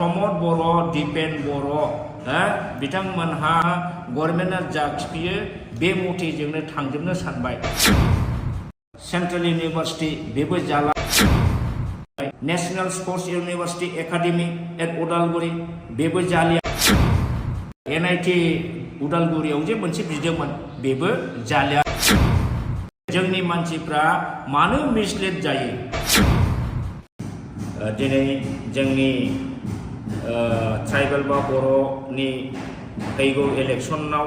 प्रमद बर' दिपेन बर' बिथांमोनहा गभर्नमेन्टआ जा खिफियो बे मथेजोंनो थांजोबनो सानबाय। सेन्ट्रेल इउनिभार्सिटि बेबो जाला। National sports university academy at Udalguri बेबो जालिया। NIT उदालगुरियाव जे मोनसे बिदोंमोन बेबो जालिया। जोंनि मानसिफ्रा मानो मिसलिड जायो? दिनै जोंनि ट्राइबेल बा बर'नि फैगौ इलेक्शनाव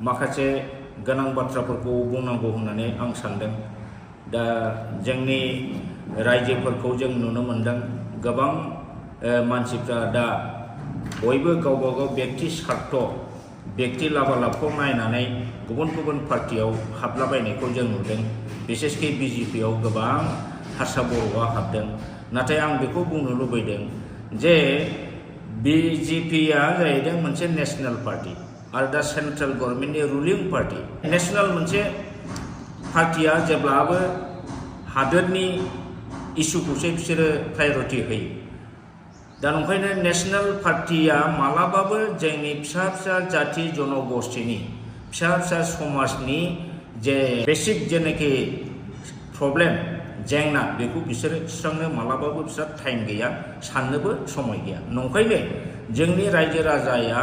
माखासे गोनां बाथ्राफोरखौ बुंनांगौ होननानै आं सानदों। दा जोंनि रायजोफोरखौ जों नुनो मोनदों गोबां मानसिफ्रा दा बयबो गावबा गाव बेक्ति स्वार्थ बेक्ति लाभालाभखौ नायनानै गुबुन गुबुन पार्टियाव हाबलाबायनायखौ जों नुदों। बिसेसकि BJPआव गोबां हारसा बर'आ हाबदों। नाथाय आं बेखौ बुंनो लुबैदों जे BJPआ जाहैदों मोनसे नेशनेल पार्टी आरो दा सेन्ट्रेल गभर्नमेन्टनि रुलिं पार्टी। नेशनेल मोनसे पार्टिया जेब्लाबो हादोरनि इस्युखौसो बिसोरो प्रायरिटि होयो। दा ओंखायनो नेशनेल पार्टिया मालाबाबो जोंनि फिसा फिसा जाति जनगोष्ठीनि फिसा फिसा समाजनि जे बेसिक जेनाखि प्रब्लेम जेंना बेखौ बिसोरो सुस्रांनो मालाबाबो बिसोर टाइम गैया, साननोबो समय गैया। नंखायनो जोंनि रायजो राजाया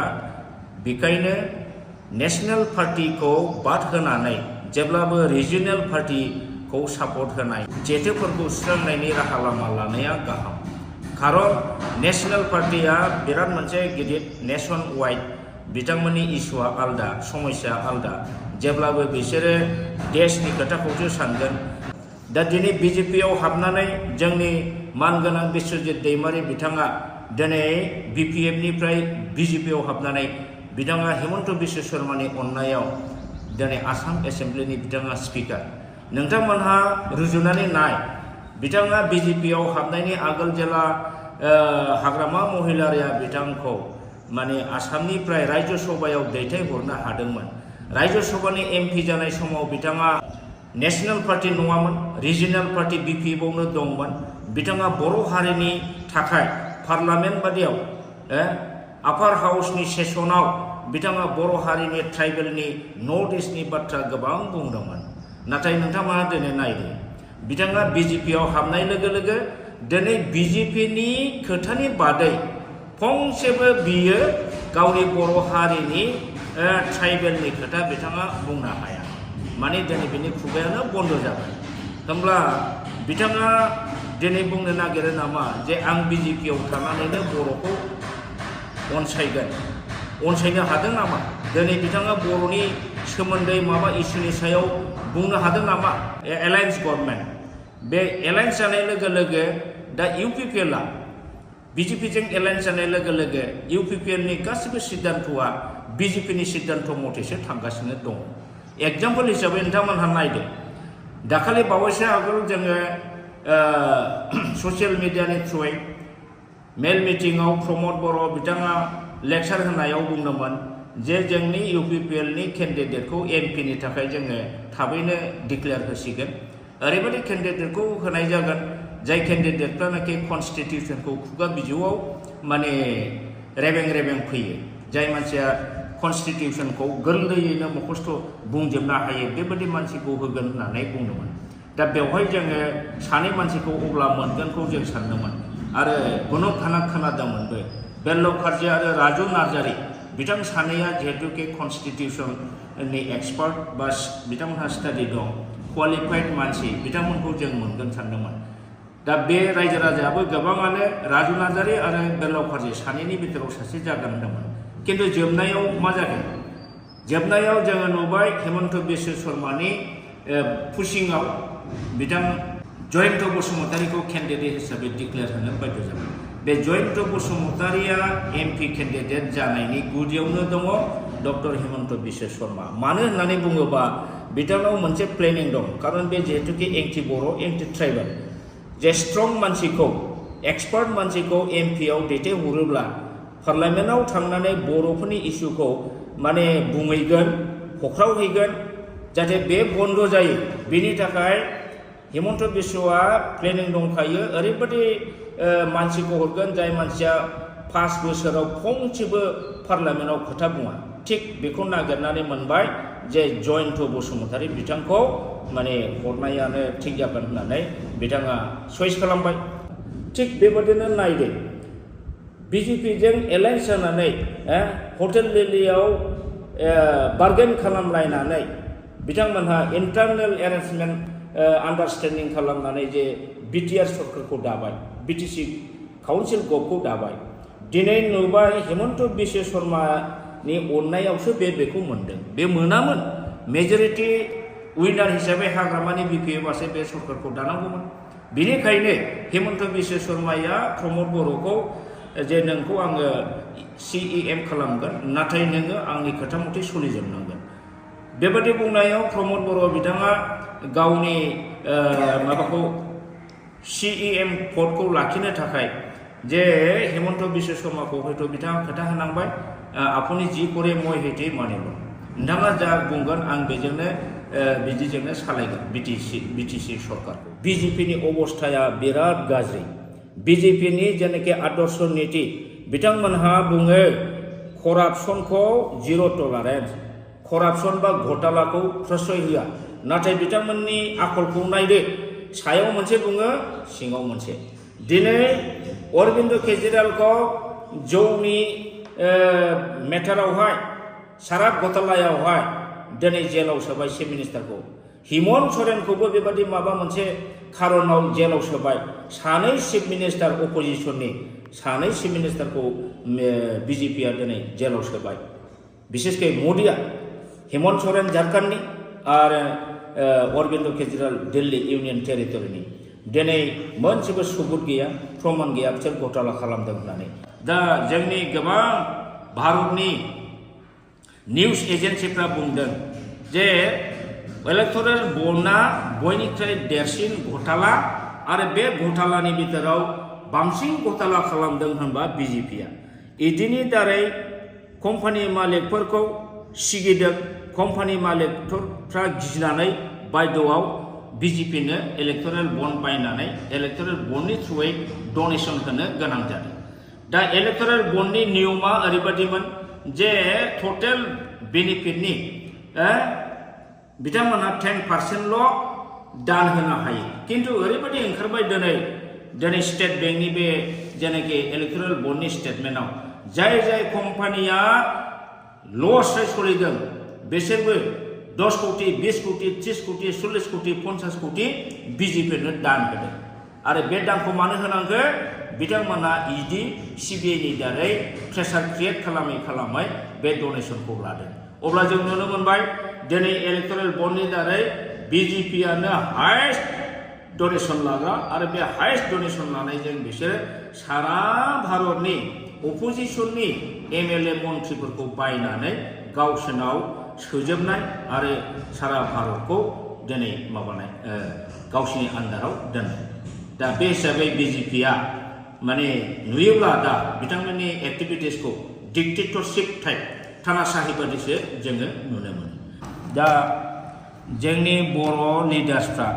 बेखायनो नेशनेल पार्टिखौ बाद होनानै जेब्लाबो रिजनेल पार्टिखौ सापर्ट होनाय जेथोफोरखौ सुस्रांनायनि राहा लामा लानाया गाहाम। खारन नेशनेल पार्टिया बिराद मोनसे गिदिर नेशन वाइड बिथांमोननि इस्युआ आलदा, समस्या आलदा। जेब्लाबो बिसोरो देशनि खोथाखौसो सानगोन। दा दिनै BJPआव हाबनानै जोंनि मानगोनां बिश्वजित दैमारि बिथाङा दिनै BPFनिफ्राय BJPआव हाबनानै बिथाङा हिमन्त बिश्व शर्मानि अननायाव दिनै आसाम एसेम्ब्लिनि बिथाङा स्पिकार। नोंथांमोनहा रुजुनानै नाय, बिथाङा BJPआव हाबनायनि आगोल जेला हाग्रामा महिलारिया बिथांखौ माने आसामनिफ्राय राज्य सभायाव दैथायहरनो हादोंमोन। राज्य सभानि MP जानाय समाव बिथाङा नेशनेल पार्टी नङामोन, रिजनेल पार्टी BPFआवनो दंमोन। बिथाङा बर' हारिनि थाखाय पार्लामेन्ट बादियाव आपार हाउसनि सेसनाव बिथाङा बर' हारिनि ट्राइबेलनि नर्थ इस्टनि बाथ्रा गोबां बुंदोंमोन। नाथाय नोंथांमोनहा दिनै नायदो, बिथाङा BJPआव हाबनाय लोगो लोगो दिनै BJPनि खोथानि बादै फंसेबो बियो गावनि बर' हारिनि ट्राइबेलनि खोथा बिथाङा बुंनो हाया। माने दिनै बिनि खुगायानो बन्द जाबाय। होमब्ला बिथाङा दिनै बुंनो नागिरो नामा जे आं BJPआव थानानैनो बर'खौ अनसायनो हादों नामा? दिनै बिथाङा बर'नि सोमोन्दै माबा इस्युनि सायाव बुंनो हादों नामा? एलायन्स गभर्नमेन्ट, बे एलायन्स जानाय लोगो लोगो दा UPPLआ BJPजों एलायन्स जानाय लोगो लोगो UPPLनि गासिबो सिद्धान्तआ BJPनि सिद्धान्त मथेसो थांगासिनो दङ। एग्जाम्पल हिसाबै नोंथांमोनहा नायदो, दाखालि बावैसो आगोल जोङो ससियेल मिडियानि थ्रुयै मेल मिटिङाव प्रमद बर' बिथाङा लेक्सार होनायाव बुंदोंमोन जे जोंनि UPPLनि केन्डिडेटखौ MPनि थाखाय जोङो थाबैनो डिक्लेयार होसिगोन। ओरैबायदि केन्डिडेटखौ होनाय जागोन जाय केन्डिडेटफ्रानाखि कनस्टिटिउसनखौ खुगा बिजौआव माने रेबें फैयो, जाय मानसिया कनस्टिटिउसनखौ गोरलैयैनो मखस्थ' बुंजोबनो हायो, बेबायदि मानसिखौ होगोन होननानै बुंदोंमोन। दा बेवहाय जोङो सानै मानसिखौ अब्ला मोनगोनखौ जों सानदोंमोन आरो गुनुब खाना खोनादोंमोनबो। बेल्लभ कार्जि आरो राजु नार्जारि बिथां सानैया जिहेतुके कनस्टिटिउसननि एक्सपार्ट बा बिथांमोनहा स्टाडि दं, क्वालिफाइड मानसि, बिथांमोनखौ जों मोनगोन सानदोंमोन। दा बे रायजो राजायाबो गोबाङानो राजु नार्जारि आरो बेल्लभ कार्जि सानैनि बिथोराव सासे जागोन होनदोंमोन। किन्तु जोबनायाव मा जागोन? जोबनायाव जोङो नुबाय हिमन्त बिश्व शर्मानि पुशिंआव बिथां जयन्त बसुमतारीखौ केन्डिडेट हिसाबै डिक्लेयार होनो बाध्य जाबाय। बे जयन्त बसुमतारीया MP केन्डिडेट जानायनि गुदियावनो दङ डक्टर हिमन्त बिश्व शर्मा। मानो होननानै बुङोबा बिथांनाव मोनसे प्लेनिं दं। खारन बे जिहेतुके एंटि बर' एंटि ट्राइबेल जे स्ट्रं मानसिखौ, एक्सपार्ट मानसिखौ MPआव दैथायहरोब्ला पार्लामेन्टआव थांनानै बर'फोरनि इस्युखौ माने बुंहैगोन, हख्रावहैगोन, जाहाथे बे बन्द जायो। बेनि थाखाय हिमन्त बिश्वआ प्लेनिं दंखायो, ओरैबायदि मानसिखौ हरगोन जाय मानसिया 5 बोसोराव फंसेबो पार्लियामेन्टआव खोथा बुङा थिग बेखौ नागिरनानै मोनबाय जे जयन्त बसुमतारी बिथांखौ माने हरनायानो थिग जागोन होननानै बिथाङा चइस खालामबाय थिग बेबादिनो नायदो बिजेपिजों एलायन्स जानानै हटेल दिल्लीयाव बार्गेन खालामलायनानै बिथांमोनहा इन्टारनेल एरेन्जमेन्ट आन्डारस्टेन्डिं खालामनानै जे बिटिआर सरकारखौ दाबाय बिटिसि काउन्सिल गभखौ दाबाय दिनै नुबाय हेमन्त बिश्व शर्मानि अननायावसो बेखौ मोनदों बे मोनामोन मेजरिटि उइनार हिसाबै हाग्रामानि बिपिएफआसो बे सरकारखौ दानांगौमोन बेनिखायनो हेमन्त बिश्व शर्माया प्रमद बर'खौ जे नोंखौ आङो CEM खालामगोन नाथाय नोङो आंनि खोथा मथे सोलिजोबनांगोन बेबादि बुंनायाव प्रमद बर' बिथाङा गावनि माबाखौ CEM पदखौ लाखिनो थाखाय जे हेमन्त बिश्व शर्माखौ हयथ' बिथाङा खोथा होनांबाय आपुनि जि करे मय हेते मानिब नोंथाङा जा बुंगोन आं बेजोंनो बिदिजोंनो सालायगोन बिटिसि सरकारखौ बिजेपिनि अबस्थाया बिराद गाज्रि बिजेपिनि जेनाखि आदर्श नीति बिथांमोनहा बुङो करापसनखौ जिर' टलारेन्स करापसन बा घोटालाखौ प्रश्रय होआ नाथाय बिथांमोननि आखलखौ नायदो सायाव मोनसे बुङो सिङाव मोनसे दिनै अरबिन्द केजरीवालखौ जौनि मेटारावहाय साराब घोटालायावहाय दिनै जेलाव सोबाय चिफ मिनिस्टारखौ हिमन्त सोरेनखौबो बेबादि माबा मोनसे खारनाव जेलाव सोबाय सानै चिफ मिनिस्टार अपोजिशननि सानै चिफ मिनिस्टारखौ बिजेपिआ दिनै जेलाव सोबाय बिसेसकै मोदिया हेमन्त सोरेन झारखंडनि आरो अरबिन्द केजरीवाल दिल्ली इउनियन टेरिटरिनि दिनै मोनसेबो सुबुत गैया प्रमाण गैया बिसोर घोटाला खालामदों होननानै दा जोंनि गोबां भारतनि निउज एजेन्सिफ्रा बुंदों जे इलेक्टोरेल बन्डआ बयनिख्रुइ देरसिन घोटाला आरो बे घोटालानि बिथोराव बांसिन घोटाला खालामदों होनबा बिजेपिआ इदिनि दारै कम्पानि मालिकफोरखौ सिगिदों कम्पानि मालिकफ्रा गिनानै बायद'आव बिजेपिनो इलेक्टोरेल बन्ड बायनानै इलेक्टोरेल बन्डनि थ्रुयै डनेसन होनो गोनां जादों दा इलेक्टोरेल बन्डनि नियमा ओरैबायदिमोन जे टटेल बेनिफिटनि बिथांमोनहा 10% दान होनो हायो किन्तु ओरैबायदि ओंखारबाय दिनै स्टेट बेंकनि बे जेनाखि इलेक्टोरेल बन्डनि स्टेटमेन्टआव जाय कम्पानिया लसै सोलिदों बिसोरबो 10 कोटी 20 कोटी 30 कोटी 40 कोटी 50 कोटी बिजेपिनो दान होदों आरो बे दानखौ मानो होनांगौ बिथांमोना इडि सिबिआइनि दारै प्रेसार क्रिएट खालामै बे डनेसनखौ लादों अब्ला जों नुनो मोनबाय दिनै इलेक्टोरेल बन्डनि दारै बिजेपिआनो हाइस्ट डनेसन लाग्रा आरो बे हाइस्ट डनेसन लानायजों बिसोर सारा भारतनि अपोजिशननि एमएलए मन्थ्रिफोरखौ बायनानै गावसोरनाव सोजोबनाय आरो सारा भारतखौ दिनै माबानाय गावसिनि आन्दाराव दोननाय दा बे हिसाबै बिजेपिआ माने नुयोब्ला दा बिथांमोननि एक्टिभिटिसखौ डिक्टेटरशिप टाइप तानाशाही बादिसो जोङो नुनो मोनो दा जोंनि बर' लिडार्सफ्रा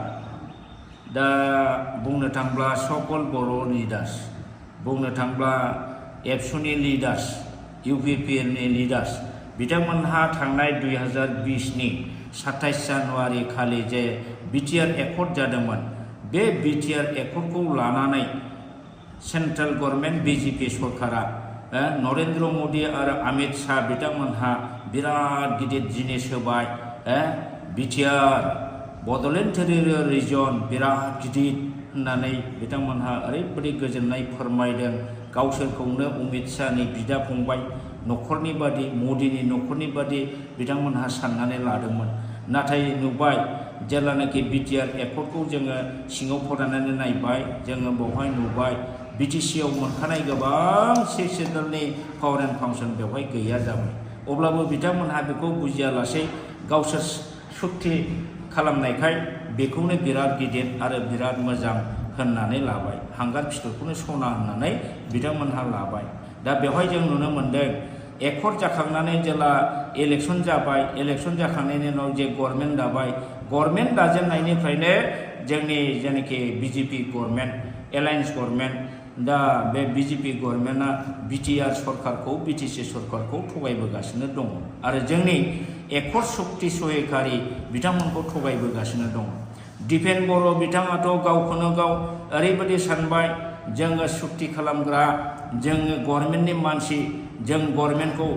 दा बुंनो थांब्ला सकल बर' लिडार्स बुंनो थांब्ला एबसुनि लिडार्स इउपिपिएलनि लिडार्स बिथांमोनहा थांनाय 2020नि 27 जानुवारि खालि जे बिटिआर एकर्ड जादोंमोन बे बिटिआर एकर्डखौ लानानै सेन्ट्रेल गभर्नमेन्ट बिजेपि सरकारा नरेन्द्र मोदी आरो अमित शाह बिथांमोनहा बिराद गिदिर जिनिस होबाय बिटिआर बड'लेण्ड टेरिटरियेल रिजन बिराद गिदिर होननानै बिथांमोनहा ओरैबायदि गोजोननाय फोरमायदों गावसोरखौनो अमित शाहनि बिदा फंबाय न'खरनि बादि मोदीनि न'खरनि बादि बिथांमोनहा साननानै लादोंमोन नाथाय नुबाय जेब्लानाखि बिटिआर एकर्डखौ जोङो सिङाव फरायनानै नायबाय जोङो बेवहाय नुबाय बिटिसिआव मोनखानाय गोबां सेक्सनेलनि पावार एन्ड फांसन बेवहाय गैया जाबाय अब्लाबो बिथांमोनहा बेखौ बुजियालासे गावसोर सुक्ति खालामनायखाय बेखौनो बिराद गिदिर आरो बिराद मोजां होननानै लाबाय हांगार फिथरखौनो सना होननानै बिथांमोनहा लाबाय दा बेवहाय जों नुनो मोनदों एकर्ड जाखांनानै जेला इलेक्सन जाबाय इलेक्सन जाखांनायनि उनाव जे गभर्नमेन्ट दाबाय गभर्नमेन्ट दाजेननायनिफ्रायनो जोंनि जेनाखि बिजेपि गभर्नमेन्ट एलायन्स गभर्नमेन्ट दा बे BJP गभर्नमेन्टआ BTR सरकारखौ BTC सरकारखौ थगायबोगासिनो दङ आरो जोंनि एकर्ड सक्ति सहैखारि बिथांमोनखौ थगायबोगासिनो दङ। दिपेन बर' बिथाङाथ' गावखौनो गाव ओरैबायदि सानबाय जोङो सुक्ति खालामग्रा जोङो गभर्नमेन्टनि मानसि जों गभर्नमेन्टखौ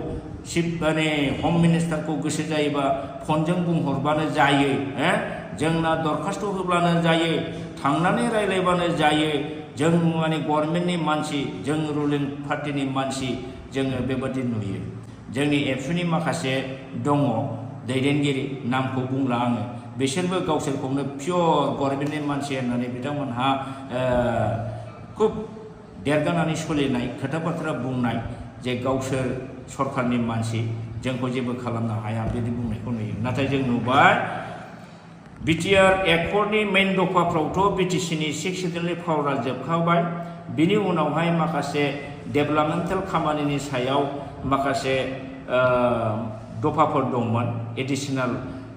माने हम मिनिस्टारखौ गोसो जायोबा फनजों बुंहरबानो जायो जोंना दरखास्त होब्लानो जायो थांनानै रायलायबानो जायो जों माने गभर्नमेन्टनि मानसि जों रुलिं पार्टिनि मानसि जोङो बेबादि नुयो। जोंनि एबसुनि माखासे दङ दैदेनगिरि नामखौ बुंला आङो बिसोरबो गावसोरखौनो पियर गभर्नमेन्टनि मानसि होननानै बिथांमोनहा खुब देरगानानै सोलिनाय खोथा बाथ्रा बुंनाय जे गावसोर सरकारनि मानसि जोंखौ जेबो खालामनो हाया बिदि बुंनायखौ नुयो। नाथाय जों नुबाय BTR एकर्डनि मेइन दफाफ्रावथ' BTCनि 6 सिडुलनि पावारा जोबखाबाय बिनि उनावहाय माखासे डेभेलपमेन्टेल खामानिनि सायाव माखासे दफाफोर दंमोन एडिशनेल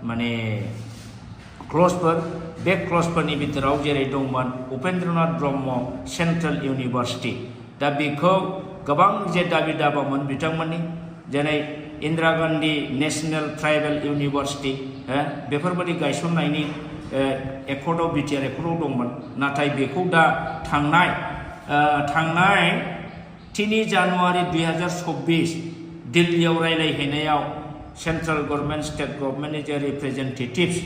माने क्लजफोर बे क्लजफोरनि बिथोराव जेरै दंमोन उपेन्द्रनाथ ब्रह्म सेन्ट्रेल इउनिभार्सिटि दा बेखौ गोबां जे दाबि दाबामोन बिथांमोननि जेरै Indira Gandhi national tribal university बेफोरबायदि गायसननायनि एकर्डआव BTR एकर्डआव दंमोन नाथाय बेखौ दा थांनाय 3 जानुवारि 2024 दिल्लीयाव रायलायहैनायाव सेन्ट्रेल गभर्नमेन्ट स्टेट गभर्नमेन्टनि जे रिप्रेजेन्टेटिभ्स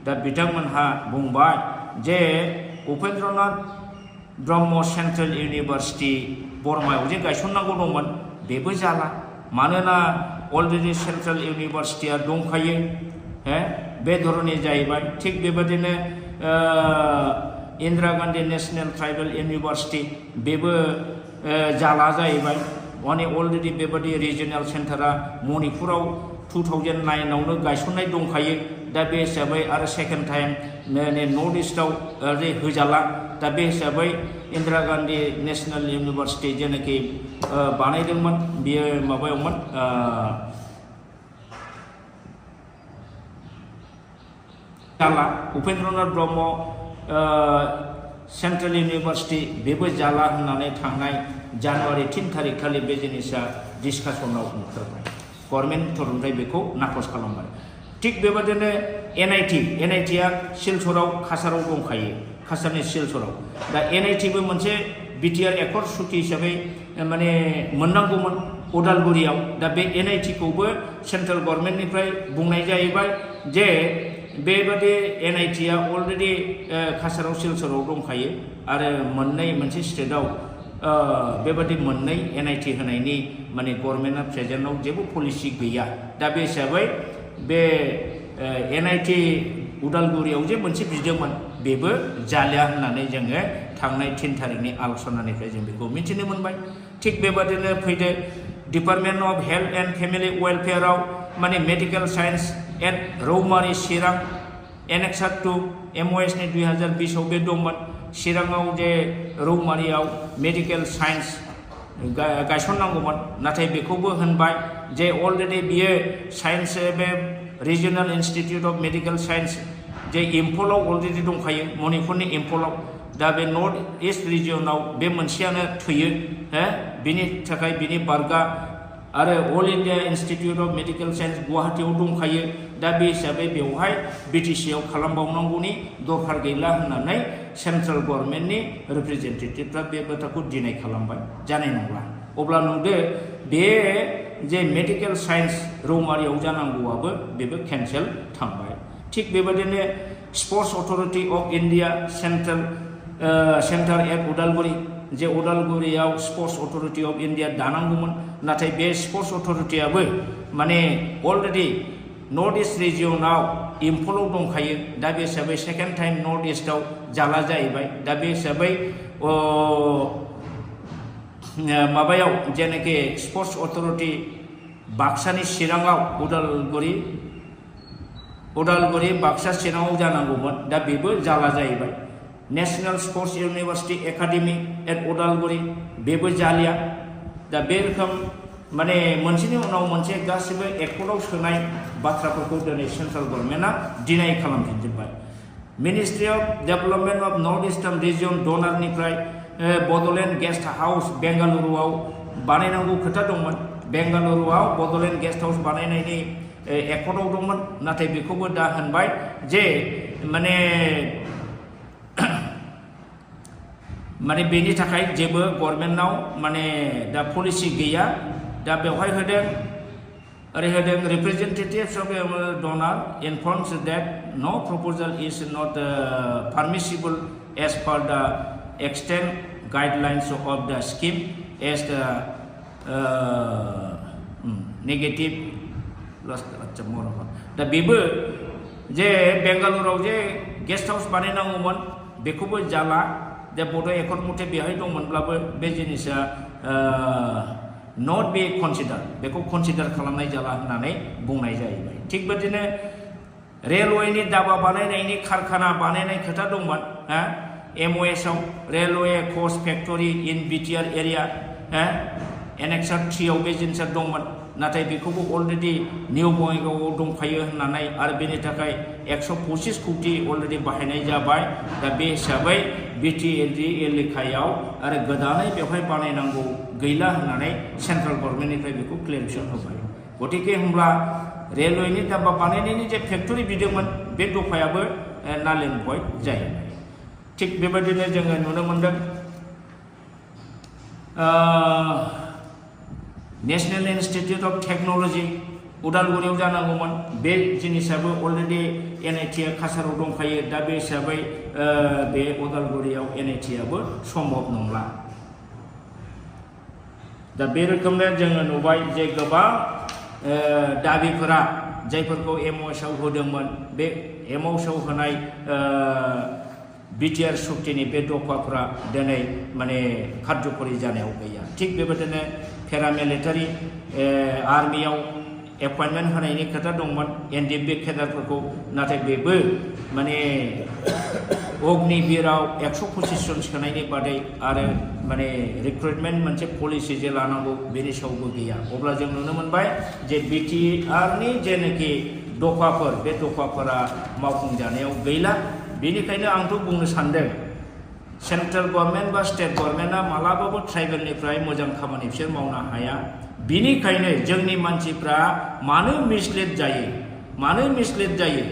दा बिथांमोनहा बुंबाय जे उपेन्द्रनाथ ब्रह्म सेन्ट्रेल इउनिभार्सिटि बरमायाव जे गायसननांगौ दंमोन बेबो जाला मानोना अलरेडि सेन्ट्रेल इउनिभार्सिटिया दंखायो बे धरननि जाहैबाय। थिग बेबादिनो Indira Gandhi national tribal university बेबो जाला जाहैबाय माने अलरेडि बेबादि रिजनेल सेन्टारा मणिपुराव 2009आवनो गायसननाय दंखायो दा बे हिसाबै आरो सेकेन्ड टाइम नर्थ इस्टआव होजाला दा बे हिसाबै इन्दिरा गान्धी नेशनेल इउनिभार्सिटि जेनाखि बानायदोंमोन बियो माबायावमोन जाला उपेन्द्रनाथ ब्रह्म सेन्ट्रेल इउनिभार्सिटि बेबो जाला होननानै थांनाय जानुवारि 3 तारिख खालि बे जिनिसा डिसकासनाव ओंखारबाय गभर्नमेन्ट थरनिफ्राय बेखौ नाखस खालामबाय। थिग बेबादिनो NITआ सिलचराव काछाराव दंखायो काछारनि सिलचराव दा NITबो मोनसे BTR एकर्ड सुक्ति हिसाबै माने मोननांगौमोन उदालगुरियाव दा बे NITखौबो सेन्ट्रेल गभर्नमेन्टनिफ्राय बुंनाय जाहैबाय जे बेबादि NITआ अलरेडि काछाराव सिलचराव दंखायो आरो मोनसे स्टेटआव बेबादि मोननै NIT होनायनि माने गभर्नमेन्टआ प्रेजेन्टआव जेबो पलिसि गैया दा बे हिसाबै बे NIT उदालगुरियाव जे मोनसे बिदोंमोन बेबो जालिया होननानै जोङो थांनाय 3 तारिखनि आलोचनानिफ्राय जों बेखौ मिथिनो मोनबाय। थिग बेबादिनो फैदो department of health and family वेलफेयाराव माने medical science at Raumari Chirang annexure 2 MOSनि 2020आव बे दंमोन चिराङाव जे रौमारियाव मेडिकेल साइन्स गायसननांगौमोन नाथाय बेखौबो होनबाय जे अलरेडि बियो साइन्स बे regional institute of medical science जे इम्फलाव अलरेडि दंखायो मणिपुरनि इम्फलाव दा बे नर्थ इस्ट रिजियनाव बे मोनसेयानो थोयो बिनि थाखाय बिनि बारगा आरो all India institute of medical science गुवाहाटीयाव दंखायो दा बे हिसाबै बेवहाय BTCआव खालामबावनांगौनि दरखार गैला होननानै सेन्ट्रेल गभर्नमेन्टनि रिप्रेजेन्टेटिभफ्रा बे बाथ्राखौ डिनाय खालामबाय जानाय नंला। अब्ला नुदो बे जे मेडिकेल साइन्स रौमारियाव जानांगौआबो बेबो केन्सेल थांबाय। थिग बेबादिनो sports authority of India centre at Udalguri जे उदालगुरियाव स्पर्ट्स अथरिटी अफ इन्डिया दानांगौमोन नाथाय बे स्पर्ट्स अथरिटीयाबो माने अलरेडि नर्थ इस्ट रिजियनाव इम्फलाव दंखायो दा बे हिसाबै सेकेन्ड टाइम नर्थ इस्टआव जाला जाहैबाय दा बे हिसाबै माबायाव जेनाखि स्पर्ट्स अथरिटी बाक्सानि चिराङाव उदालगुरि बाक्सा चिराङाव जानांगौमोन दा बेबो जाला जाहैबाय। National sports university academy at Udalguri बेबो जालिया दा बे रोखोम माने मोनसेनि उनाव मोनसे गासिबो एकर्डआव सोनाय बाथ्राफोरखौ दिनै सेन्ट्रेल गभर्नमेन्टआ डिनाय खालामफिनजोब्बाय। Ministry of development of north eastern region डनारनिफ्राय बड'लेण्ड गेस्ट हाउस बेंगालुरुआव बानायनांगौ खोथा दंमोन बेंगालुरुआव बड'लेण्ड गेस्ट हाउस बानायनायनि एकर्डआव दंमोन नाथाय बेखौबो दा होनबाय जे माने बेनि थाखाय जेबो गभर्नमेन्टनाव माने दा पलिसि गैया दा बेवहाय होदों ओरै होदों representatives of DoNER informs that no proposal is not permissible as per the extant guidelines of the scheme as the negative दा बेबो जे बेंगालुरुआव जे गेस्ट हाउस बानायनांगौमोन बेखौबो जाला दा बड' एकर्ड मथे बेहाय दंमोनब्लाबो बे जिनिसा नट बे कनसिडार बेखौ कनसिडार खालामनाय जाला होननानै बुंनाय जाहैबाय थिग बिदिनो रेलवेनि दाबा बानायनायनि कारखाना बानायनाय खोथा दंमोन MOS आव रेलवे कोच फेक्टरि इन BTR एरिया एनेक्सार 3 आव बे जिनिसा दंमोन नाथाय बेखौबो अलरेडि निउ बङाइगावआव दंखायो होननानै आरो बेनि थाखाय 125 कोटि अलरेडि बाहायनाय जाबाय दा बे हिसाबै BTR एलेकायाव आरो गोदानै बेवहाय बानायनांगौ गैला होननानै सेन्ट्रेल गभर्नमेन्टनिफ्राय बेखौ क्लेरिफिकेसन होबाय गतिके होमब्ला रेलवेनि दाबा बानायनायनि जे फेक्टरि बिदोंमोन बे दफायाबो नाल एन्ड भइड जायो थिग बेबायदिनो जोङो नुनो मोनदों नेशनेल इन्स्टिट्यूट ऑफ टेक्नोलॉजी उदालगुरियाव जानांगौमोन बे जिनिसाबो अलरेडि NIT आ काछाराव दंखायो दा बे हिसाबै बे उदालगुरियाव NIT आबो सम्भव नंला दा बे रोखोमनो जोङो नुबाय जे गोबां दाबिफोरा जायफोरखौ MOS आव होदोंमोन बे MOS आव होनाय BTR सुक्तिनि बे दफाफोरा दिनै माने कार्यकरि जानायाव गैया थिग बेबायदिनो पेरामिलिटारि आर्मियाव एपइन्टमेन्ट होनायनि खोथा दंमोन NDFB केडारफोरखौ नाथाय बेबो माने अग्निवीराव 125 जन सोनायनि बादै आरो माने रिक्रुटमेन्ट मोनसे पलिसि जे लानांगौ बेनि सायावबो गैया अब्ला जों नुनो मोनबाय जे BTRनि जेनाखि दफाफोर बे दफाफोरा मावफुंजानायाव गैला बेनिखायनो आंथ' बुंनो सानदों सेन्ट्रेल गभर्नमेन्ट बा स्टेट गभर्नमेन्टआ मालाबाबो ट्राइबेलनिफ्राय मोजां खामानि बिसोर मावनो हाया बेनिखायनो जोंनि मानसिफ्रा मानो मिसलिड जायो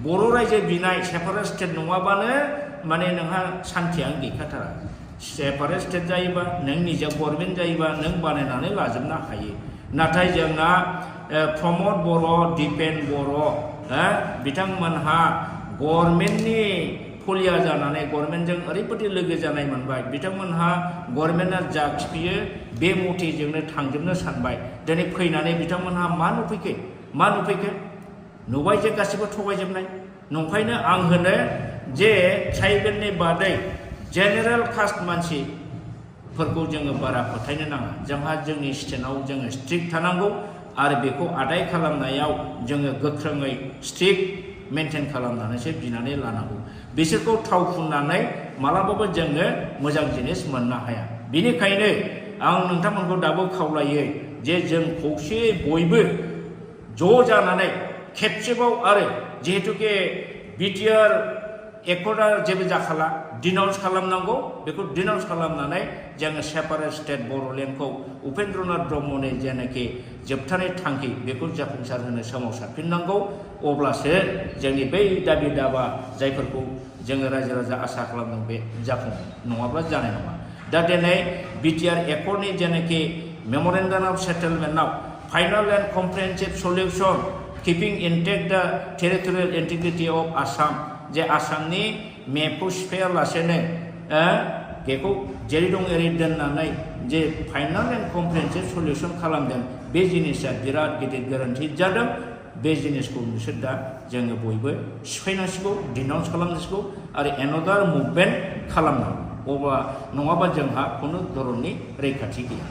बर' रायजो बिनाय सेपारेट स्टेट नङाबानो माने नोंहा सान्थियानो गैखाथारा सेपारेट स्टेट जायोबा नों निजा गभर्नमेन्ट जायोबा नों बानायनानै लाजोबनो हायो नाथाय जोंना प्रमद बर' दिपेन बर' बिथांमोनहा गभर्नमेन्टनि फलिया जानानै गभर्नमेन्टजों ओरैबायदि लोगो जानाय मोनबाय बिथांमोनहा गभर्नमेन्टआ जा खिफियो बे मथेजोंनो थांजोबनो सानबाय दिनै फैनानै बिथांमोनहा मा नुफैखो नुबाय जे गासिबो थगायजोबनाय नंखायनो आं होनो जे ट्राइबेलनि बादै जेनेरेल कास्ट मानसिफोरखौ जोङो बारा फोथायनो नाङा जोंहा जोंनि स्टेटआव जोङो स्ट्रिक्ट थानांगौ आरो बेखौ आदाय खालामनायाव जोङो गोख्रोङै स्ट्रिक्ट मेनटेन खालामनानैसो बिनानै लानांगौ बिसोरखौ थाव फुननानै मालाबाबो जोङो मोजां जिनिस मोननो हाया बेनिखायनो आं नोंथांमोनखौ दाबो खावलायो जे जों खौसेयै बयबो ज' जानानै खेबसेबाव आरो जिहेतुके BTR एकर्डआ जेबो जाखाला डिनाउन्स खालामनांगौ बेखौ डिनाउन्स खालामनानै जोङो सेपारेट स्टेट बर'लेण्डखौ उपेन्द्रनाथ ब्रह्मनि जेनाखि जोबथानाय थांखि बेखौ जाफुंसार होनो सोमावसारफिननांगौ अब्लासो जोंनि बै दाबि दाबा जायफोरखौ जोङो रायजो राजा आसा खालामदों बे जाफुङो नङाब्ला जानाय नङा दा दिनै BTR एकर्डनि जेनाखि मेमरेन्डाम अफ सेटेलमेन्टआव फाइनाल एन्ड कमप्रिहेन्सिभ सलिउसन कीपिं इनटेक्ट द टेरिटरियेल इंटीग्रिटी अफ आसाम जे आसामनि मेपखौ सिफायालासेनो बेखौ जेरै दं एरै दोननानै जे फाइनाल एन्ड कमप्रिहेन्सिभ सलिउसन खालामदों बे जिनिसा बिराद गिदिर गोरोन्थि जादों बे जिनिसखौ बिसोर दा जोङो बयबो सिफायनांसिगौ डिनाउन्स खालामनांसिगौ आरो एनादार मुभमेन्ट खालामनांगौ अब्ला नङाबा जोंहा खुनु धरननि रैखाथि गैया